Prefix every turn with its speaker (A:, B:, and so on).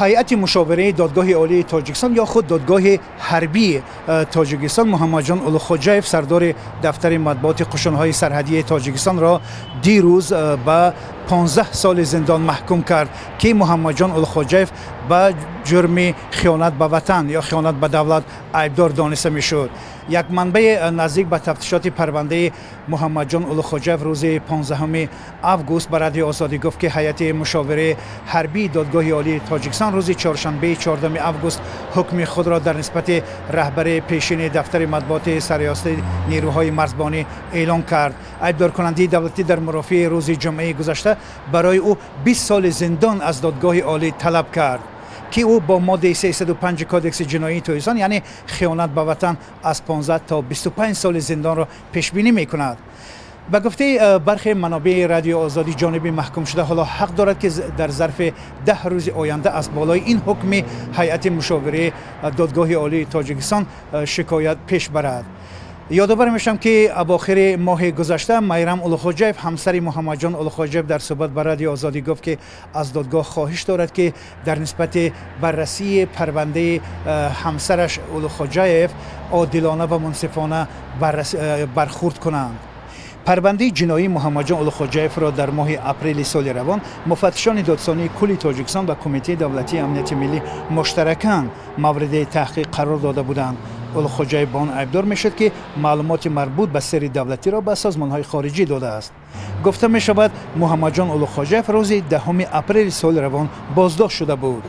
A: Ҳайати мушовираи Додгоҳи олии Тоҷикистон ё худ Додгоҳи ҳарбии Тоҷикистон Муҳаммадҷон Улуғхоҷаев, сардори дафтари матбуоти қушунҳои сарҳадии Тоҷикистонро дирӯз ба 15 соли зиндон маҳкум кард, ки Муҳаммадҷон Улуғхоҷаев ба ҷурми хиёнат ба ватан ё хиёнат ба давлат айбдор дониста мешуд. Як манбаи наздик ба тафтишоти парвандаи Муҳаммадҷон Улуғхоҷаев рӯзи 15 август ба Радиои Озодӣ гуфт, ки ҳайати мушовираи ҳарбии Додгоҳи олии Тоҷикистон рӯзи чоршанбеи 14 август ҳукми худро дар нисбати раҳбари пешини дафтари матбуоти Сарриёсати нерӯҳои марзбонӣ эълон кард. Айбдоркунандаи давлатӣ дар мурофиаи рӯзи ҷумъаи гузашта барои ӯ 20 соли зиндон аз Додгоҳи олӣ талаб кард, ки ӯ бо моддаи 305 Кодекси ҷиноии Тоҷикистон, яъне хиёнат ба ватан, аз 15 то 25 соли зиндонро пешбинӣ мекунад. Ба гуфтаи бархе манобеи Радиои Озодӣ, ҷониби маҳкумшуда ҳоло ҳақ дорад, ки дар зарфи 10 рӯзи оянда аз болои ин ҳукми ҳайати мушовираи Додгоҳи олии Тоҷикистон шикоят пеш барад. Ёдовар мешавам, ки авохири моҳи гузашта Майрам Улуғхоҷаев, ҳамсари Муҳаммадҷон Улуғхоҷаев, дар суҳбат ба Радиои Озодӣ гуфт, ки аз додгоҳ хоҳиш дорад, ки дар нисбати баррасии парвандаи ҳамсараш Улуғхоҷаев одилона ва мунсифона бархурд кунанд. Парвандаи ҷиноии Муҳаммадҷон Улуғхоҷаевро дар моҳи апрели соли равон муфаттишони Додситонии кулли Тоҷикистон ва Кумитаи давлатии амнияти миллӣ муштаракан мавриди таҳқиқ қарор дода буданд. Улуғхоҷаев ба он айбдор мешуд, ки маълумоти марбут ба сирри давлатиро ба созмонҳои хориҷӣ додааст. Гуфта мешавад, Муҳаммадҷон Улуғхоҷаев рӯзи 10 апрели соли равон боздошт шуда буд.